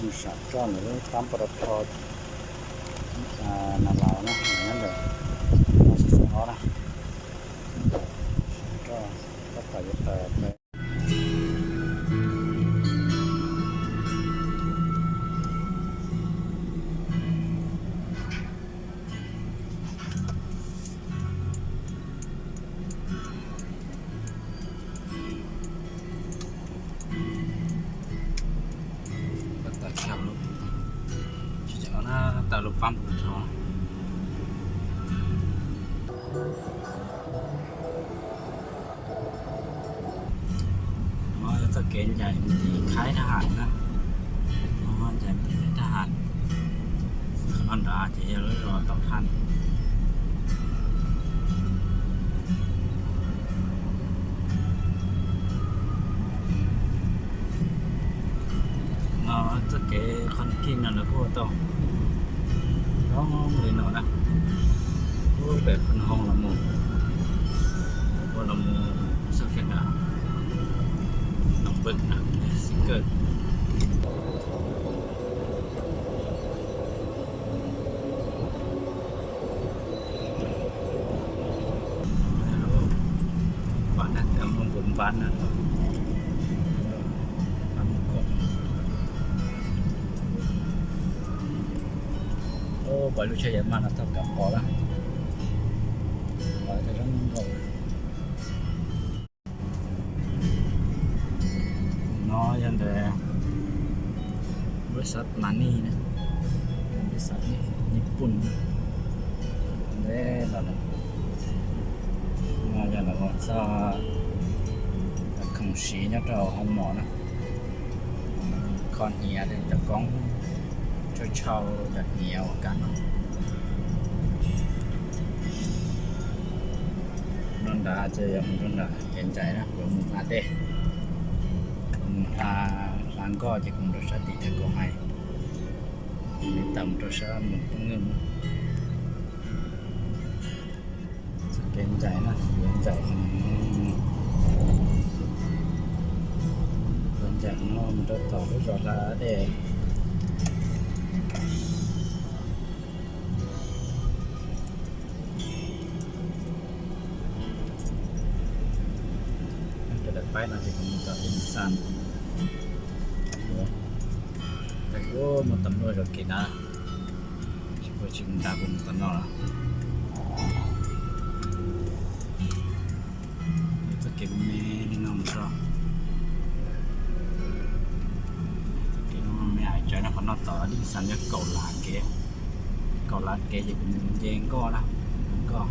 Sam roj ntawm lub pab Npau Rau Rho na, Las Laus na, nyob ntawm no xov ob na. Sam roj tab tom yuav tawm pem. Tawm lub pab Npau Rau Rho. Txoj kev ncaim mus tim Khaib Thaj Ham na. Ncaim mus tim Khaib Thaj Ham. Qhov no nrad ces yog lub zos Tau Thaj. No txoj kev qhov kij no lawv kuj ua tau zoo li no na. Kuj pem Phaj Hoo los mus, ua los mus xub kiag nram Noo Pwm na, xib kawg. Npab na, npab na. Pom lub tsheb yav maj no txog Kam Pov lawm. Pom zoo nkauj. No yog ntawm npawb xav Mas Nij na, npawb xav Nyij Pooj na, ntev los lawm. No yog lawv ua txoj khoom siv nyob rau hoob mom na, kho hniav, cov koob, tshau tshau cov hniav uas kab no. Rau nrad ces yog mus rau nram kev ncaim na, kuv mus hla dej, kuv mus hla, hla nkoj ces kuv mus rau sab tim Thaj Kaum Hais, tawm mus rau sab mus Pub Nwj. Txoj kev ncaim na, kev ncaim, kev ncaim no mus rau tom lub zos hla dej. Rau lawv paib no ces kuv mus tom Lis Xas. Ua, kuv mus tom no zos kev na, tsis, kuv tsis nrad, kuv mus tom no lawm. Txoj kev me me li no mus txog, txoj kev me me hais tsawv no, qhov no tom Lis Xas yog kaum lav kev, kaum lav kev ces kuv mus nce nkoj na, nkoj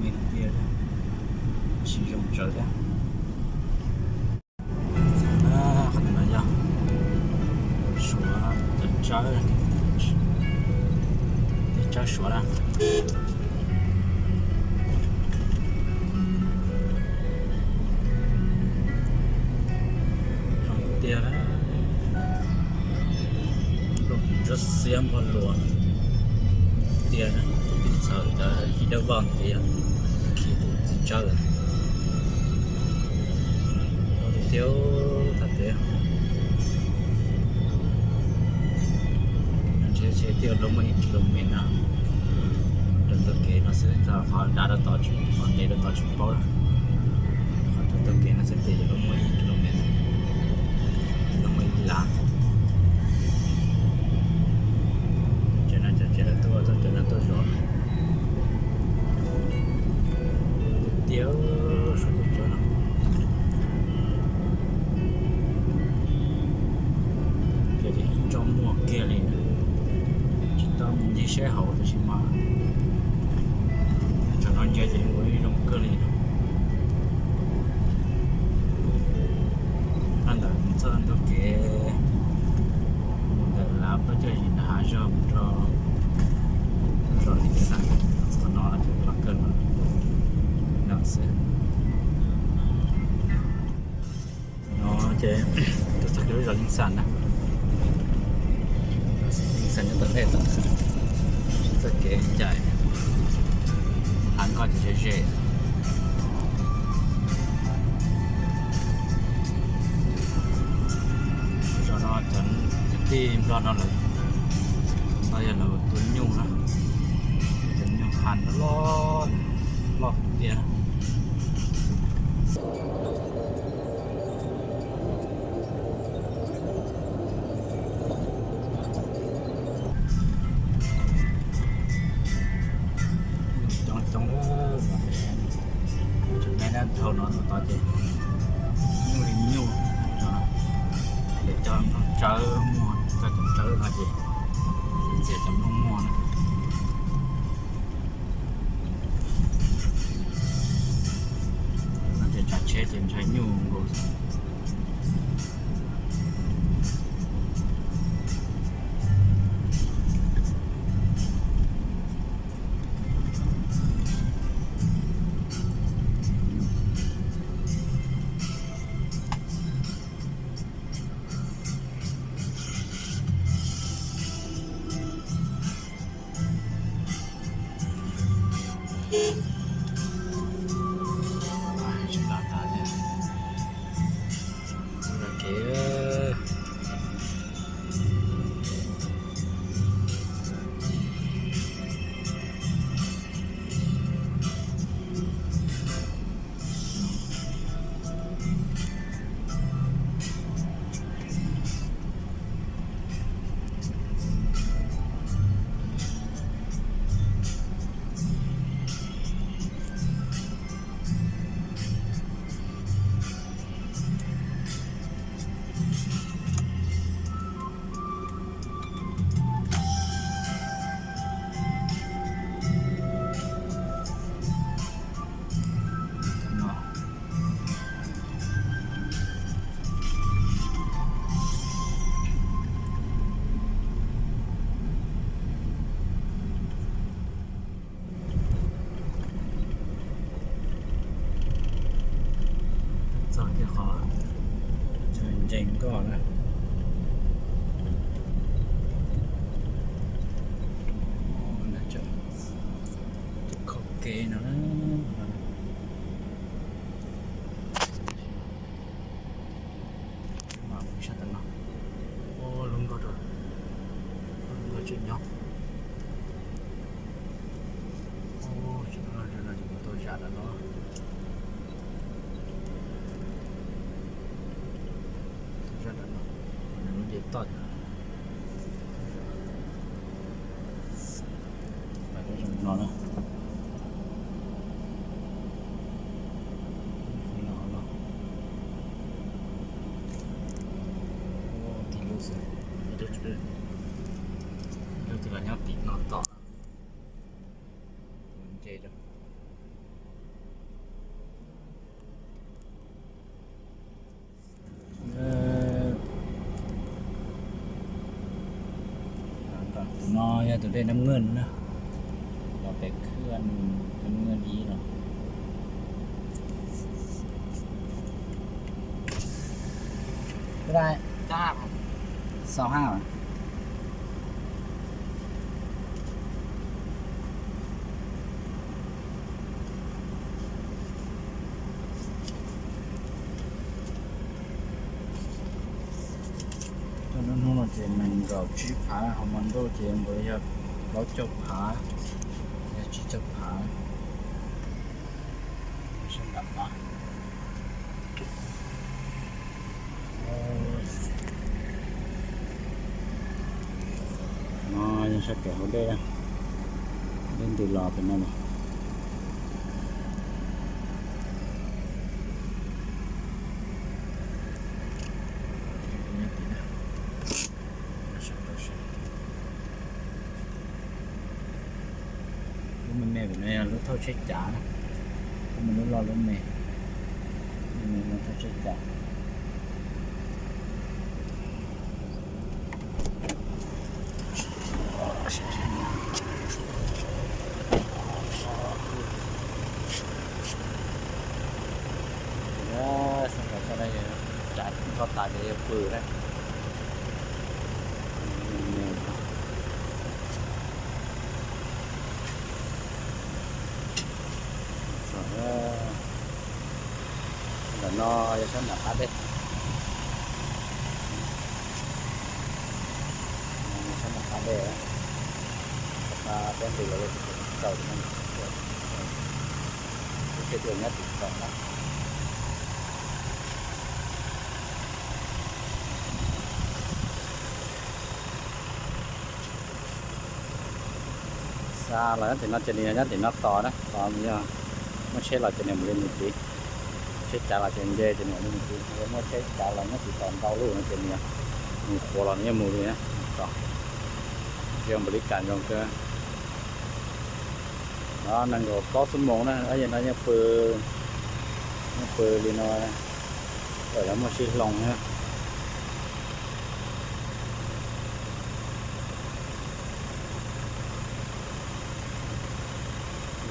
me tiag, siv zoo tsawv thiab. Qhov ntawm no yog Suav cov tsawb, tej tsawb Suav na. Zoo tiag, nplooj ntsuab xiab npog luas tiag, tib txhawm cov yij dawb vog tiag, khi tus txiv tsawb. Tiag, thaj tiag. Ntshe ntshe twb luaj muaj ib kilomev no. Rau ntug kev no xwb, qhov dav rau tod, qhov ntev rau tod tsis paub lawm. Qhov rau ntug kev no xwb ces yuav luaj muaj ib kilomev, luaj muaj ib lav. Ces no cov tsev lawv tuaj, txoj cov lawv tuaj zov. Tiag, suav tuaj tsev no. Ces ib ntsoj muag kiag li, tsis tau mus ncig saib hauv tab sis mas tsam no ntsia ces ua ib zoo kawg li. Nyob ntawm txoj ntug kev mus ntawm Lav Paj Coj Yim nram hav zoov mus rau zos Lis Xas, qhov no los kawg no, no xwb. No ces tuaj txog kiag lub zos Lis Xas na. Lis Xas nyob tom ntej tod, txoj kev ncaim, hla nkoj ces ze ze. Tij Nplog no lawv, no yog lawv tua nyuj na, cov nyuj ha loj loj tiag. Coob coob, tseem me na, dhau no mus tod ces nyuj li nyuj, ces coj nrog tsawb muag, coj cov tsawb no ces txiav cov nplooj muag na. No ces tsav tsheb ces ntshai nyuj nkaus. Tsis los tas thiab. Ua kev. Txog kiag qhov chaw ntsees nkoj na. Tus kho kev no na. Sab tom no, lub nkoj rau, lub nkoj tseem nyob. Tseem no, no ces kuv tau zam lawm no. Zam lawm no, lub nce toj. Pais lub zoo no na. Tim lub xwb, lub twg los nyob tim no tom. Nce rau. Tus no yog tus dej Nab Nwj na, los pem khw Nab Nwj ib no. Ua li, xaus hab. Cov hnub no ces nees nkaum tsib phav, ho hmo ntuj ces nkaus yog plaub caug phav, yog tsib caug phav. Sab nram no, no yog sab pem hauv dej, dej ntws los pem no lawm. Lub me me pem no yog lub thauj tsheb cav na, lub me lub loj lub me, lub thauj tsheb cav. Tsav nrho tas ces yog pw na. Ntawm no yog sab nram qab dej. Ntej, peb nqis los txaus, lub tsheb tuaj nyob tim tod na. Xa los nyob tim no ces nws nyob tim no tos na, tos nws yog muaj tsheb los ces nws mus li nws tid, tsheb cav los ces nce ces nws mus li nws tid, muaj tsheb cav los nyob tim tod ntau lub no ces nws mus qhuav los nws yeej mus li na. Tos, zoo npaum li cas zoo kawg. No nees nkaum plaub xuab moos na, no yeej pw, yeej pw li no, lawv muaj sib hloov na.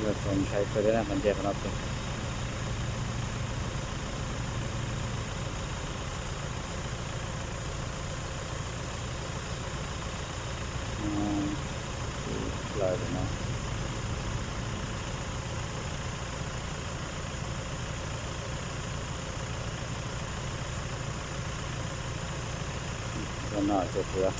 Yog txaus ntshai kawg li na, qhov nce qhov no pw. Plaws no. Ua no ces puas.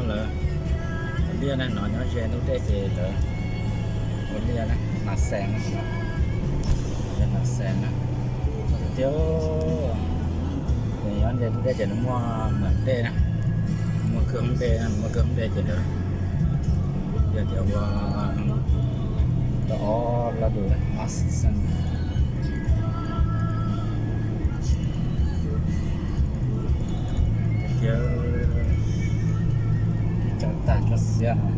Lawv ua liaj na, no nyob ze ntug dej ces lawv ua liaj na, nas xees na, nas xees na. Tiag, nyob ze ntug dej ces nws muaj mam dej na, muaj kwj hoob dej na, muaj kwj hoob dej ces lawv yog tias ua tau ob lab dus mas xees. Tiag, tso tag tso xiab no.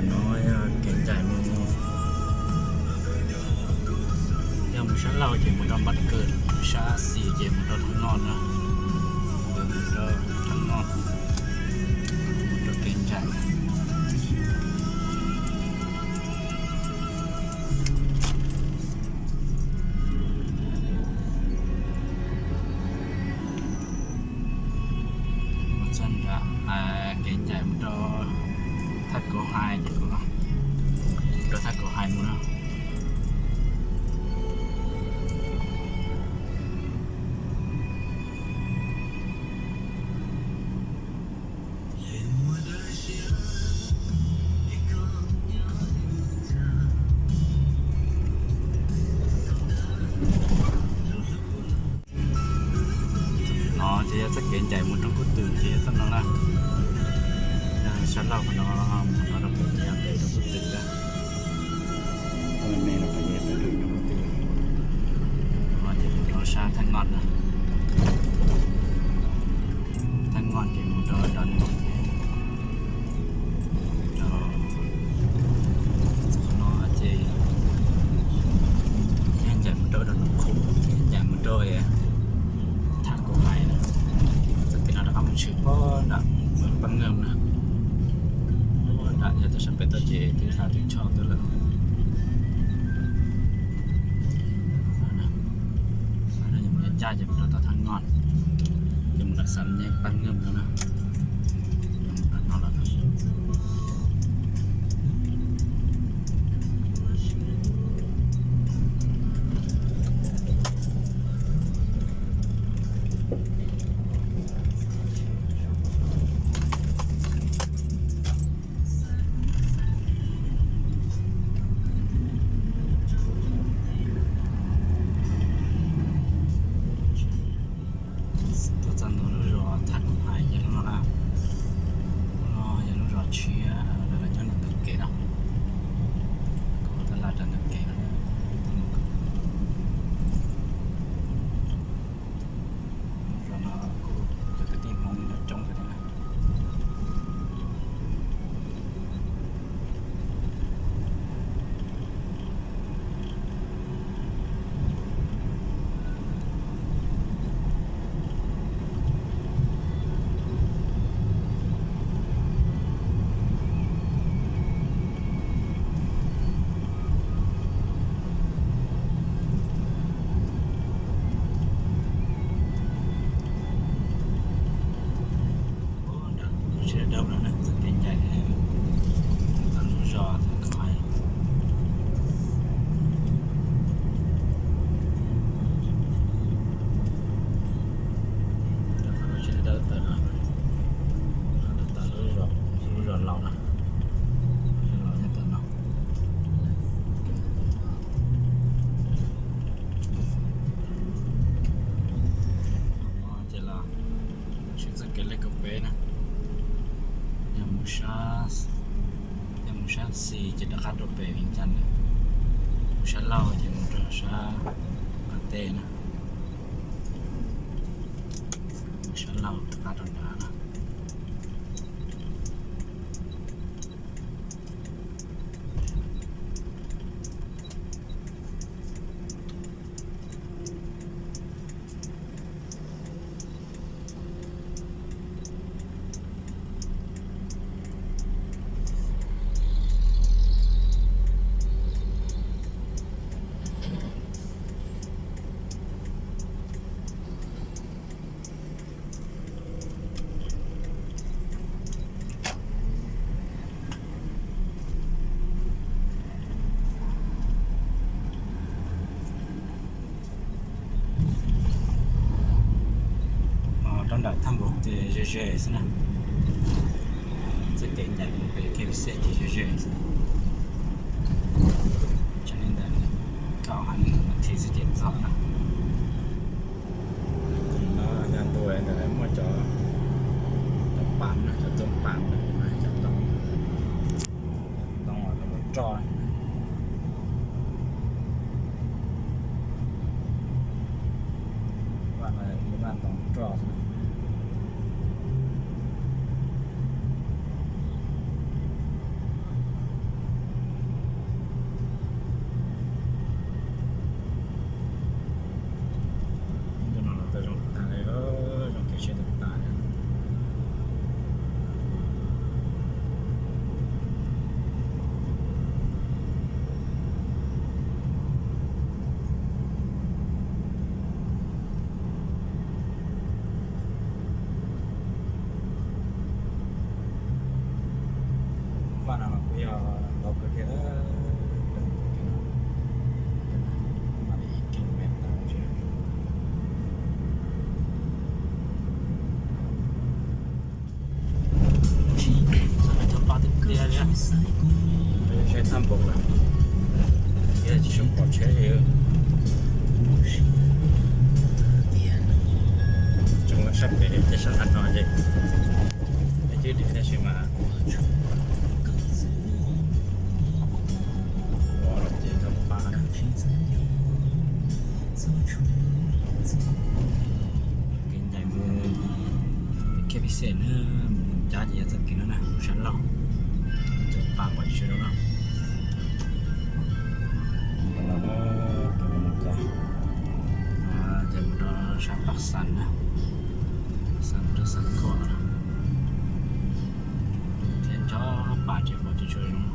No yog kev ncaim mus, yog mus sab laug ces mus rau Npab Kaws, sab xis ces mus rau Thab Noj na, mus rau Thab Noj, mus rau kev ncaim. Mus txog nram kev ncaim mus rau Thaj Kaum Hais ces, rau Thaj Kaum Hais mus na. No ces yog txoj kev ncaim mus rau Kub Twm ces txoj no na. Sab laug qhov no, no rau pem ces yog pem rau Kub Twm na. Txoj me me no ces pem rau Kub Twm. No ces mus rau sab Thaj Noj na. Thaj Noj ces mus rau Dom Num ces, rau qhov no ces yog ncaim mus rau Dom Num Khum, ncaim mus rau Thaj Kaum Hais na. Txoj kev no rov qab mus tshwm pog nram Paj Ngeej na. Nram yog tias sab pem toj ces twb hla twb tsho tuaj lawm. Ncaj ces mus rau tom Thaj Noj, ces mus nram Xam Nyeej Paj Ngeej no na. Mus nram no los. Dawb no na, txoj kev ncaim tawm lub zos tawm kom hais. Dawb tawm no, tawm lub zos, lub zos laus na, zos laus nyob tawm no. Ces los sib txoj kev lej kaum peb na, yog mus sab, yog mus sab xis ces rov qab rau pem Vias Cas lawm, mus sab laug ces mus rau sab qab teb na, mus sab laug rov qab rau nrad na. Rau nram thaj npaum ces ze ze xwb na, txoj kev ncaim mus pem K F C ces ze ze xwb. Tseem li ntawm kaum ha nees mas thim xwb ces txog na. No yog ntu ntawm muaj cov, cov pas na, cov txooj pas na, cov ntoo, ntoo los roj. Vaj no yog ib vaj ntoo roj xwb. Ntu no los tau zoo tas li, zoo kev siab tas tas li. Vaj no los kuj yog ntau kawg thiab, mas li ib kilomev tawm. Txog pem thaj npaum lawm, thiab tsis tshua pom tsheb li. Tseem los sab pem tej sab nrad no ces ib cwb dim tab sis mas ua los ces tau pab na. Kev ncaim mus K F C na, mus Vias Cas ces yog txoj kev no na, mus sab laug, cov pas pom sawv daws no. Ces mus rau sab Paj Xas na, Paj Xas rau Xas Khos na, thiab cov pas ces pom tsis tshua zoo.